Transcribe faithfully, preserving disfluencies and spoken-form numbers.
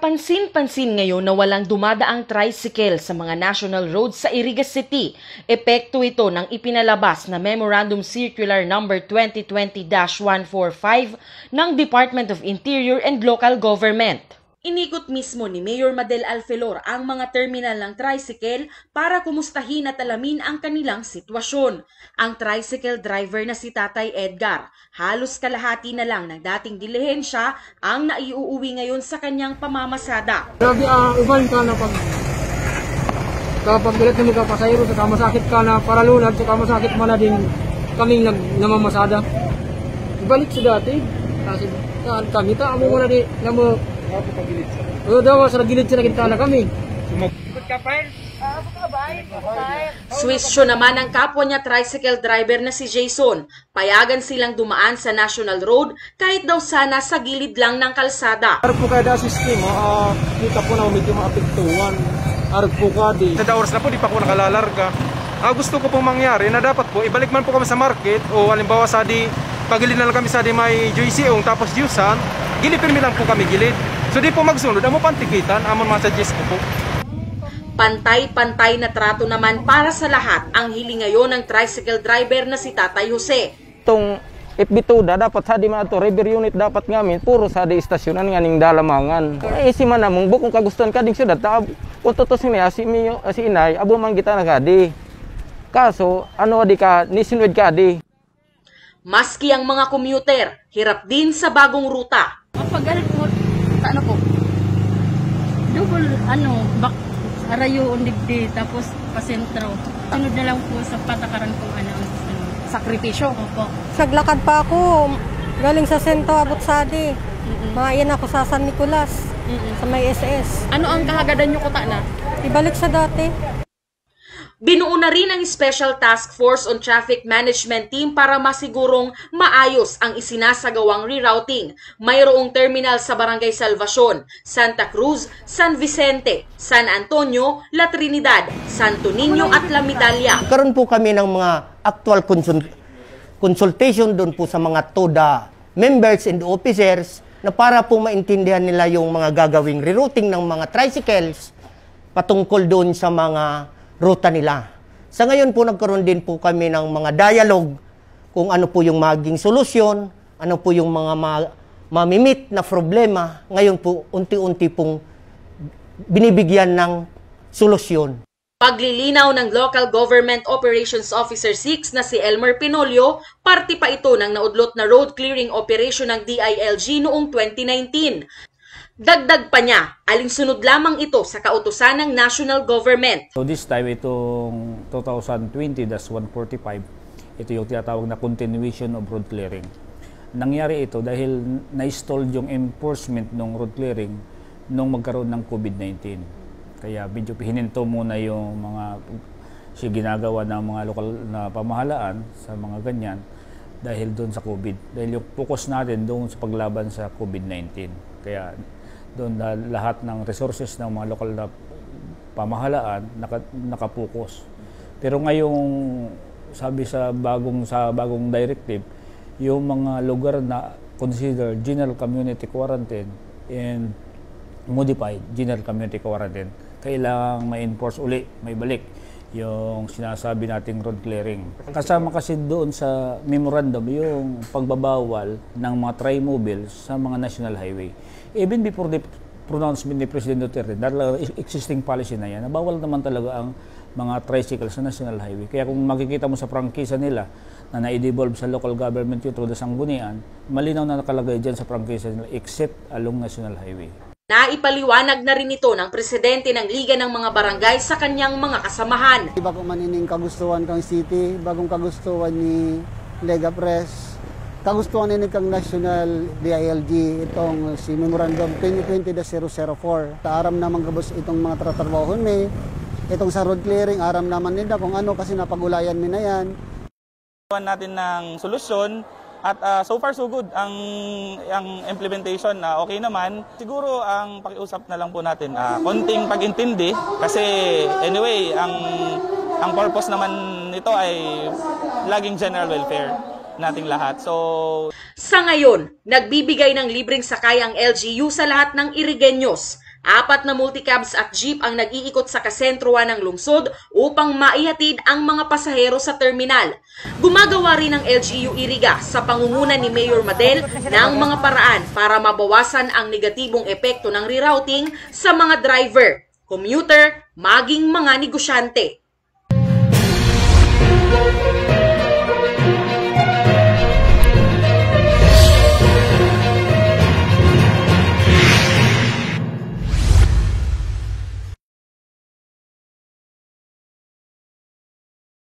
Pansin-pansin ngayon na walang dumadaang tricycle sa mga national roads sa Iriga City. Epekto ito ng ipinalabas na Memorandum Circular Number twenty twenty dash one four five ng Department of Interior and Local Government. Inikot mismo ni Mayor Madel Alfelor ang mga terminal ng tricycle para kumustahin at alamin ang kanilang sitwasyon. Ang tricycle driver na si Tatay Edgar, halos kalahati na lang ng dating dilihensya ang naiuuwi ngayon sa kanyang pamamasada. Grabe, ah, iban ka na pag, kapag galit na magkapasahero, saka masakit ka na paralunad, saka masakit man na din kaming nag-, namamasada. Ibalik sa dati. Kasi, saan kami ta? Amo mo na di, na mo. Ako pagilid sa. O, daw, sa gilid sa nagkita na kami. Sumag- Swisyo naman ang kapwa niya tricycle driver na si Jason. Payagan silang dumaan sa National Road kahit daw sana sa gilid lang ng kalsada. Arog po kada sistema, ah, kita po na medyo maapektuhan. Arog po kadi. Sa oras na po, di pa po nakalalarga. Ah, gusto ko pong mangyari na dapat po, ibalik man po kami sa market o halimbawa sa di, pagilid na lang kami sa di may Joyceong tapos Jusan, gilid pirmi lang po kami gilid. So di po magsunod, amo pantikitan, amo ang mga suggest ko po. Pantay-pantay na trato naman para sa lahat ang hiling ngayon ng tricycle driver na si Tatay Jose. Itong F B Tuda, dapat sa di man ato, river unit dapat ngamin, puro sa di istasyonan nganing dalamangan. Isi man namong bukong kagustuhan kading syudad, ta, kung tutusin niya, si Miyo, si Inay, abo man kita na kadi. Kaso, ano di ka, nisinwed kadi. Maski ang mga commuter, hirap din sa bagong ruta. Kapag ano po, sa ano po, double, ano, back, arayoon digdi, tapos pasentro. Sunod na lang po sa patakaran kung ano ang ano. Sakripisyo. Opo. Naglakad pa ako, galing sa sentro, abot sadi. Mm-mm. Mayan ako sa San Nicolas, Mm-mm. sa may S S. Ano ang kahagadan nyo kuta na? Ibalik sa dati. Binuo na rin ang Special Task Force on Traffic Management Team para masigurong maayos ang isinasagawang rerouting. Mayroong terminal sa Barangay Salvacion, Santa Cruz, San Vicente, San Antonio, La Trinidad, Santo Niño at La Medalla. Karon po kami ng mga actual consul-, consultation doon po sa mga TODA members and officers na para po maintindihan nila yung mga gagawing rerouting ng mga tricycles patungkol doon sa mga ruta nila. Sa ngayon po, nagkaroon din po kami ng mga dialogue kung ano po yung maging solusyon, ano po yung mga ma-, mamimit na problema. Ngayon po, unti-unti pong binibigyan ng solusyon. Paglilinaw ng Local Government Operations Officer six na si Elmer Pinolio, parte pa ito ng naudlot na road clearing operation ng D I L G noong twenty nineteen. Dagdag pa niya, alinsunod lamang ito sa kautusan ng national government. So this time, itong two thousand twenty dash one forty-five, ito yung tinatawag na continuation of road clearing. Nangyari ito dahil na-stall yung enforcement ng road clearing nung magkaroon ng COVID nineteen. Kaya medyo hininto muna yung mga si ginagawa ng mga lokal na pamahalaan sa mga ganyan dahil doon sa COVID. Dahil yung focus natin doon sa paglaban sa COVID nineteen. Kaya doon na lahat ng resources ng mga lokal na pamahalaan naka-, nakapokus. Pero ngayong sabi sa bagong, sa bagong directive, yung mga lugar na consider general community quarantine and modified general community quarantine, kailangang ma-enforce uli, may balik yung sinasabi nating road clearing. Kasama kasi doon sa memorandum yung pagbabawal ng mga trimobile sa mga national highway. Even before the pronouncement ni President Duterte, dahil existing policy na yan, nabawal naman talaga ang mga tricycle sa national highway. Kaya kung makikita mo sa prangkisa nila na na-devolve sa local government yun through the Sanggunian, malinaw na nakalagay dyan sa prangkisa nila, except along national highway. Naipaliwanag na rin ito ng presidente ng Liga ng mga Barangay sa kanyang mga kasamahan. Iba ko man ining kagustuhan kang city, bagong kagustuhan ni Lega Press, kagustuhan ini kang National D I L G, itong si Memorandum twenty twenty dash zero zero four. Aram naman gabos itong mga tatratrabahon mi, itong sa road clearing, aram naman nila kung ano kasi napag-ulayan mi na yan. Gawan natin ng solusyon at, ah, so far so good ang, ang implementation, ah, okay naman. Siguro ang pakiusap na lang po natin, ah, konting pag-intindi kasi anyway, ang, ang purpose naman nito ay laging general welfare nating lahat. So, sa ngayon, nagbibigay ng libreng sakay ang L G U sa lahat ng Irigenyos. Apat na multicabs at jeep ang nag-iikot sa kasentrohan ng lungsod upang maihatid ang mga pasahero sa terminal. Gumagawa rin ang L G U Iriga sa pangunguna ni Mayor Madel ng mga paraan para mabawasan ang negatibong epekto ng rerouting sa mga driver, commuter, maging mga negosyante.